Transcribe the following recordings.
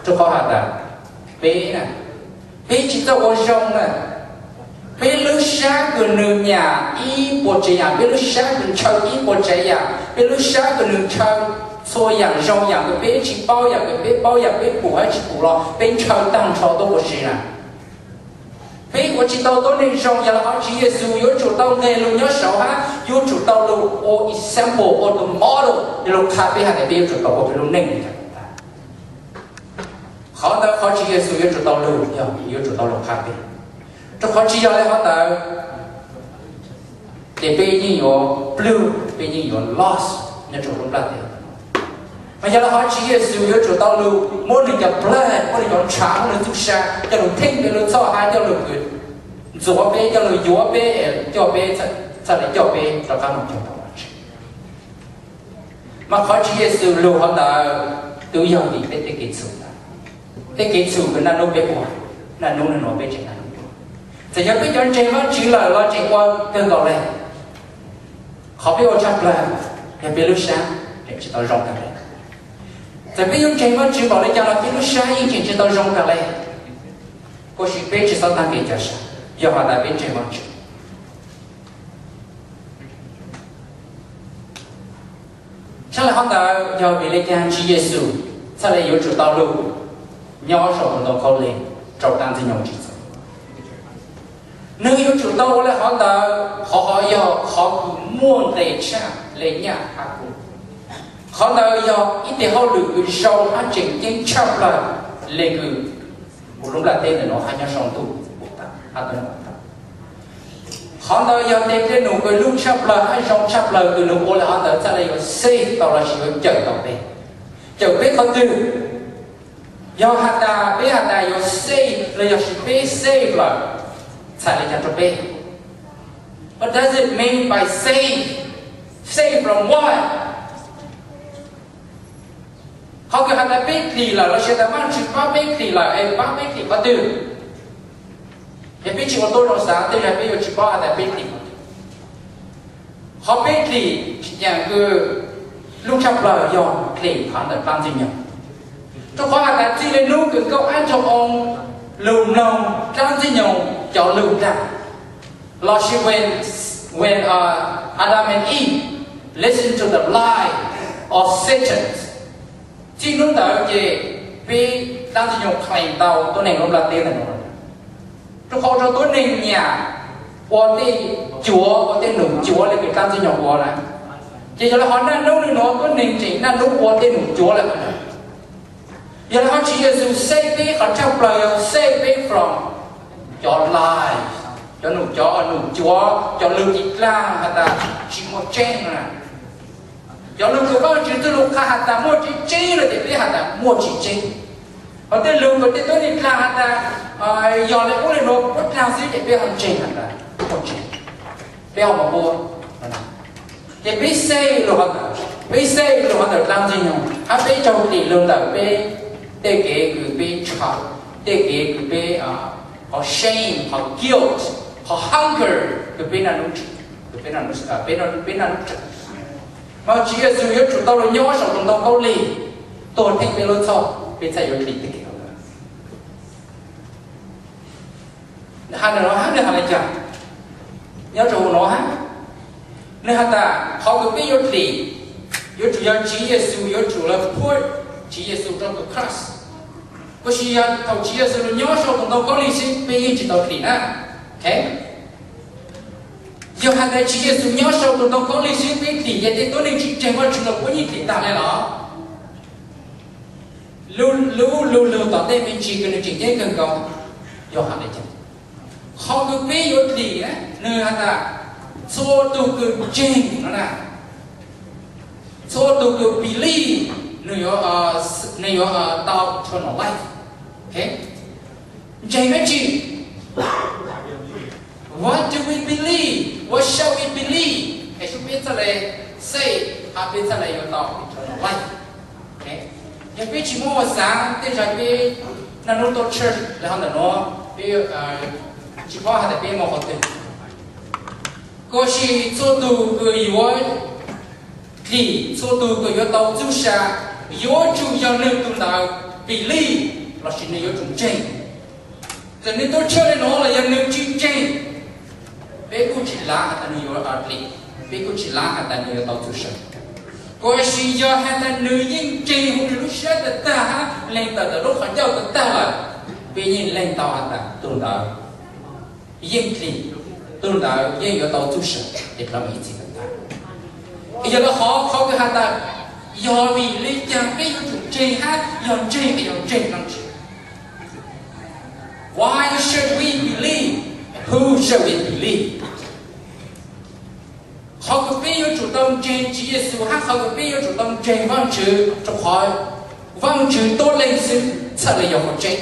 Rau qhov has tas peb na, peb tsis txawj ua zoo na. Peb lub sab kws nws nyam ib puas tsav yam, peb lub sab kws ntshaw ib puas tsav yam, peb lub sab kws nws ntshaw txhua yam zoo yam kws peb tsis paub, yam kws peb paub, yam peb pum hab tsis pum los peb ntshaw taag nrho tuab ua si na. Peb ua tsis tau tuab neeg zoo, yog le hov Tswv Yexus yuav tsum tau nqeg lug nyob saud hab yuav tsum tau lug ua example, ua tus model, yog lug qha peb has tas peb yuav tsum tau ua peb lub neej li cas. Qhov ntawd qhov Tswv Yexus yuav tsum tau lug, yog yuav tsum tau lug qha peb. Rau qhov tsis yog le hov ntawd ces peb yeej yuav plwg, peb yeej yuav lost nyob rau lub nplaj teb. Mas yog le hov Tswv Yexus yuav tsum tau lug muab nws cov blood, muab nws cov ntshav, muab nws txuj sa coj lug theej peb lub txhoj hab coj lug kws ntxuav peb, coj lug yuav peb, coj peb, txhaj le coj peb rov qab moog cuag tau Vajtswv. Mas qhov Tswv Yexus lug hov ntawd twb yog vim peb tej kev txhum ntawd. Tej kev txhum kws naj nub peb ua, naj nub nub nuav peb tseem naj nub ua. Txawm yog peb cov ntseeg Vajtswv lawm los tseem ua kawg nkaus le. Qhov peb ua tshaj plawg yog peb lub sab tseem tsis tau zoo kawg le. Txawm peb yuav ntseeg Vajtswv npaum le caag los peb lub sab yeej tseem tsis tau zoo kawg le. Kuj sis peb tsis xob taag kev ca sab, yog has tas peb ntseeg Vajtswv. Tshaj le hov ntawd yog vim le caag Tswv Yexus txhaj le yuav tsum tau lug nyob saum tus ntoo khaub lig rau dlaab Ntxwg Nyoog tsim txom? Nwg yuav tsum tau ua le hov ntawd, qhov hov yog qhov kws muaj nqe tshaj le nyaj hab kuv. Qhov ntawd yog ib teg hauj lwm kws zoo hab tseem ceeb tshaj plawg le kws kuv lub nplaj teb ntawm nuav hab nyob saum ntuj ua tag hab tuab neeg ua tag. Qhov ntawd yog teg dlej num kws lug tshaj plawg hab zoo tshaj plawg kws nwg ua le hov ntawd txhaj le yuav save tau lossis yuav cawm tau peb. Cawm peb qhov twg? Yog has tas peb has tas yuav save los yog sis peb save lawm, txhais le caag rau peb? What does it mean by save? Save from what? Qhov kws has tas peb dlim lawm lossis tas Vaajtswv paab peb dlim lawm es paab peb dlim qhov twg? Yog peb tsis ua tuab zoo xaav tej zag peb yuav tsis paub has tas peb dlim qhov twg. Qhov peb dlim tsis caag kws lub tshaj plawg yog dlim qhov ntawm dlaab Ntxwg Nyoog. Rau qhov has tas txij le nub kws Nkauj Aab Ntsoo Oo lug mloog dlaab Ntxwg Nyoog cov lug dag, lossis when, when uh, Adam and Eve listen to the lie of Satan, txij nub ntawd ces peb dlaab Ntxwg Nyoog claim tau tuab neeg lub nplaj teb ntawm nuav. Rau qhov rau tuab neeg nyam ua tej cuav, ua tej num cuav le kws dlaab Ntxwg Nyoog ua na. Ces yog le hov naj nub le nuav tuab neeg tseem naj nub ua tej num cuav le hov ntawd. Yog le hov Tswv Yexus save peb qhov tshaj plawg yog save peb from cov lies, cov num, cov num cuav, cov lug tsis dlaag has tas tsis muaj tseeb na. Cov lug kws Vaajtswv txuj lug qha has tas muaj tseeb tseeb lawm ces peb has tas muaj tsis tseeb. Hos tej lug kws tej tuab neeg dlaag has tas yog le ub le nuav puab dlaag xwb ces peb ho ntseeg has tas muaj tseeb, peb ho moog ua. Ces peb save lug hov ntawm, peb save lug hov ntawm dlaab Ntxwg Nyoog hab peb raug dlim lug ntawm peb tej kev kws peb tsham, tej kev kws peb qhov shame, qhov guilt, qhov hunger kws peb naj nub, kws peb naj nub, peb naj nub tseem. Mas Tswv Yexus yuav tsum tau lug nyob saum tus ntoo khaub lig tuag theej peb lub txhoj, peb txhaj yuav dlim tej kev ntawd. Has ntawm nuav hab nwg has le caag? Nyob rau huv nuav hab, nwg has tas qhov kws peb yuav dlim yuav tsum yog Tswv Yexus, yuav tsum lug put Tswv Yexus rau tus cross. Kuj sis yog thaum Tswv Yexus lug nyob saum tus ntoo khaub lig xwb peb yeej tsis tau dlim na. Yog has tas Tswv Yexus nyob saum tus ntoo khaub lig xwb peb dlim ces tej tuab neeg tsis ntseeg Vaajtswv los puab yeej dlim taag le los? Lub, lub lug lug tom ntej me ntsis kws nwg tseem ceeb kawg nkaus yog has le caag? Qhov kws peb yuav dlim na, nwg has tas txhua tug kws ntseeg no na, txhua tug kws believe, nwg yuav, nwg yuav tau eternal life. Ntseeg dlaab tsi? What do we believe? What shall we believe? Es sub peb txhaj le save, hab peb txhaj le yuav tau eternal life. Yog peb tsis muab ua xaav, tej zag peb naj nub tuaj church le hov ntawm nuav, peb tsis paub has tas peb moog qhov twg. Kuj sis txhua tug kws yuav Tim txhua tus uas yuav tau txuj sa, yuav tsum yog nws tus ntawd believe, lossis nws yuav tsum ntseeg. Txawm nws tuaj tshaj li no los yog nws tsis ntseeg, peb kuj tsis lav has tas nws yuav ua dli, peb kuj tsis lav has tas nws yuav tau txuj sa. Tiam sis yog has tas nws yeej ntseeg hauv nws lub siab tag tag hab lees tawm ntawm lub qhov ncauj tag tag lawm, peb yeej lees tau has tas tus ntawd yeej ntseeg, tus ntawd yeej yuav tau txuj sa, es dlhau ib txhis tag tag. Yog li hov qhov kws has tas, yog vim li cas peb yuav tsum ntseeg hab yog ntseeg es yog ntseeg dlaab tsi? Why should we believe? Who should we believe? Qhov kws peb yuav tsum tau ntseeg Tswv Yexus hab qhov kws peb yuav tsum tau ntseeg Vaajtswv, rua qhov Vaajtswv tuab leeg xwb txhaj le yog qhov tseeb.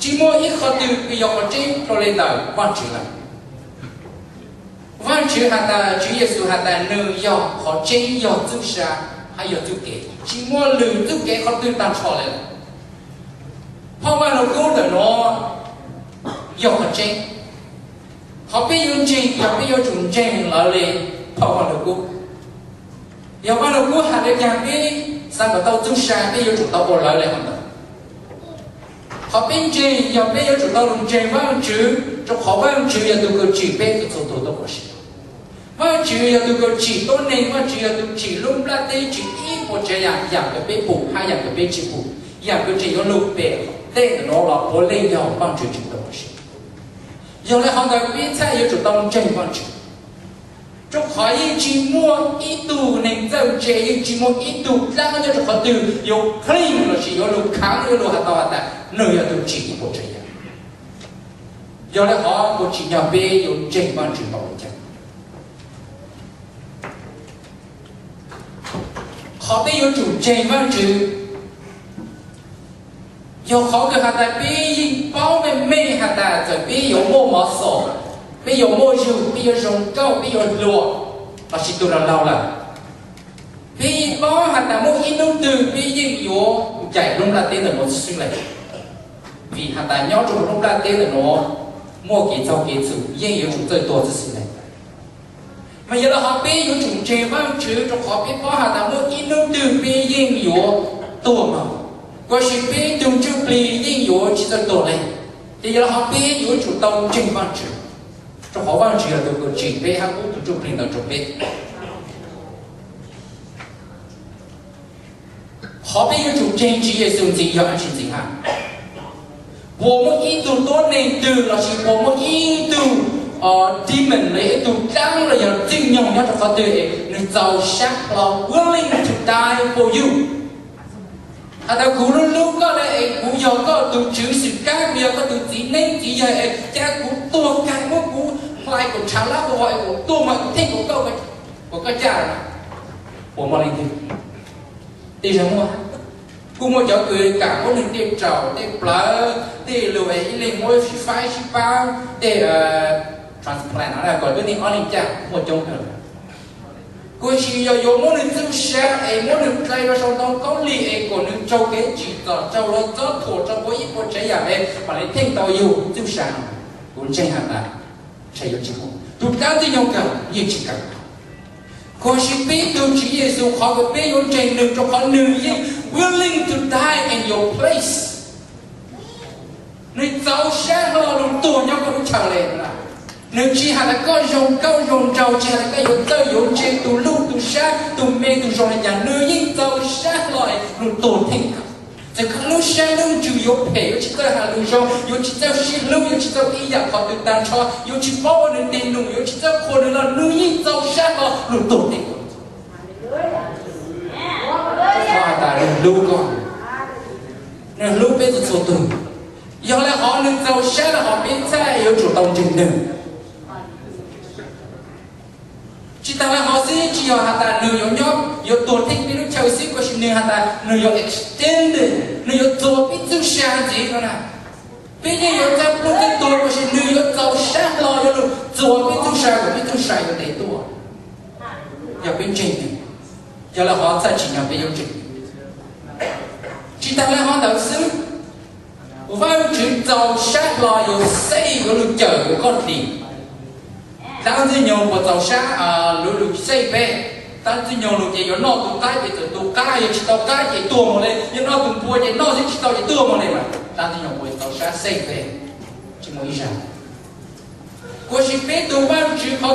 Tsis muaj ib qhov twg kws yog qhov tseeb dlhau le ntawm Vaajtswv lawm. Vaajtswv has tas, Tswv Yexus has tas nws yog qhov tseeb, yog txuj sa, hab yog txuj kev. Tsis muaj lwm txuj kev qhov twg tag nrho le lawm. Phauj Vaaj Lug Kub ntawm nuav yog qhov tseeb. Qhov peb yuav ntseeg yog peb yuav tsum ntseeg lawv le phauj Vaaj Lug Kub. Yog Vaaj Lug Kub has le caag peb xaav kom tau txuj sa, peb yuav tsum tau ua lawv le hov ntawd. Qhov peb ntseeg yog peb yuav tsum tau lug ntseeg Vaajtswv, rua qhov Vaajtswv yog tug kws tsim peb txhua tug tuaj ua si. Vaajtswv yog tug kws tsim tuab neeg, Vaajtswv yog tug tsim lub nplaj teb, tsim ib puas tsav yaam, yaam kws peb pum hab yaam kws peb tsi pum, yaam kws tseem yuav lug pem tej ntawm nuav los puav leej yog Vaajtswv tsim tuaj ua si. Yog le hov ntawd peb txhaj yuav tsum tau ntseeg Vaajtswv. Rua qhov yeej tsis muaj ib tug neeg txawj ntse, yeej tsis muaj ib tug dlaab nyob rua qhov twg yuav claim lossis yuav lug khaav, yuav lug has tau has tas nwg yog tug tsim ib puas tsav yaam. Yog le hov kuv tsim nyog peb yuav ntseeg Vaajtswv tau le caag. Qhov peb yuav tsum ntseeg Vaajtswv yog qhov kws has tas peb yeej paub meej meej has tas txawm peb yuav muaj mov xom, peb yuav muaj zug, peb yuav zoo nkauj, peb yuav hluas, lossis tug laug laug lawm, peb yeej paub has tas muaj ib hnub twg peb yeej yuav ncaim lub nplaj teb ntawm nuav xwb le. Vim has tas nyob rua lub nplaj teb ntawm nuav muaj kev txaug kev txhum, yeej yuav tsum txawj tuag xwb le. Mas yog le hov peb yuav tsum ntseeg Vaajtswv rua qhov peb paub has tas muaj ib hnub twg peb yeej yuav tuag mog, tiam sis peb tug ntsuj plig yeej yuav tsi txawj tuag le. Ces yog le hov peb yuav tsum tau ntseeg Vaajtswv, rua qhov Vaajtswv yog tug kws tsim peb hab pub tug ntsuj plig ntawd rua peb. Qhov peb yuav tsum ntseeg Tswv Yexus ntxiv yog dlaab tsi ntxiv hab? Puas muaj ib tug tuab neeg twg lossis puas muaj ib tug demon los yog ib tug dlaab los yog txwj nyoog nyob rua qhov twg nwg txaus sab hlo, willing to die for you? Has tas kuv hlub hlub koj le es kuv yog koj tug tswv xwm kab, kuv yog koj tug txiv neeb txiv yaig es ca kuv tuag kag, muab kuv hlais kuas nrhav lab kuas es kuv tuag mas kuv theej kuas koj, kuas koj caj lawm. Puas muaj leej twg? Tej zag muaj. Kuj muaj cov kws kam muab nwg tej raum tej plawv tej lug es ib leeg muab sib faib sib pab tej transplant no kom lub neej ob leeg caj, muaj coob kawg. Tiam sis yog yuav muab nwg txuj sa es muab nwg dlai rua sau ntoo khaub lig es kom nwg raug kev tsim txom, raug luag txob thuam, raug ua ib puas tsav yaam es mam le theej tau yug txuj sa no, kuv ntseeg has tas tsis yuav tsi muaj. Tug dlaab txwj nyoog kawg yeej tsis kawg. Tiam sis peb tug Tswv Yexus, qhov kws peb yuav ntseeg nwg rua qhov nwg yeej willing to die in your place. Nwg txaus sab hlo lug tuag nyob koj lub chaw le. Nwg tsi has tas koj zoo nkauj zoo nraug, tsi has tas koj yuav txawj yuav ntse, tug luj tug sab, tug me tug zoo le caag, nwg yeej txaus sab hlo lug tuag theej kawg. Txawm koj lub sab lub ntsws yuav phem, yuav tsi txawj has lug zoo, yuav tsi txawj sib hlub, yuav tsi txawj ib yaam qhov twg tag nrho, yuav tsi paub ua nwg tes num, yuav tsi txawj qhuas nwg los nwg yeej txaus sab hlo lug tuag theej kawg. Has tas nwg hlub koj, nwg hlub peb txhua txhua tug. Yog le hov nwg txaus sab le hov peb txhaj yuav tsum tau ntseeg nwg. Tsi taag le hov xwb, tsi yog has tas nwg yuav nyob yuav tuag theej peb lub chaw xwb, tiam sis nwg has tas nwg yuav extended, nwg yuav txuas peb txuj sa ntxiv no na. Peb yeej yuav txawj pluj txawj tuag, tiam sis nwg yuav txaus sab hlo yuav lug txuas peb txuj sa kom peb txuj sa yuav ntev tuaj. Yog peb ntseeg nwg, yog le hov txhaj tsim nyog peb yuav ntseeg. Tsi taag le hov ntawd xwb, Vaajtswv txaus sab hlo yuav save, yuav lug cawm yuav koj hli. Dlaab txwj nyoog puas txaus sab lug lug save peb? Tab ntxwg nyoog lus ces yuav noj tus qab ces txawm tus qab, yog tsis tau qab ces tuag mus li, yog noj tus npua ces noj xwb tsis tau ces tuag mus li mas tab ntxwg nyoog puas tau sab xej peb? Tsis muaj ib zag. Kuas sis peb tug Vajtswv qhov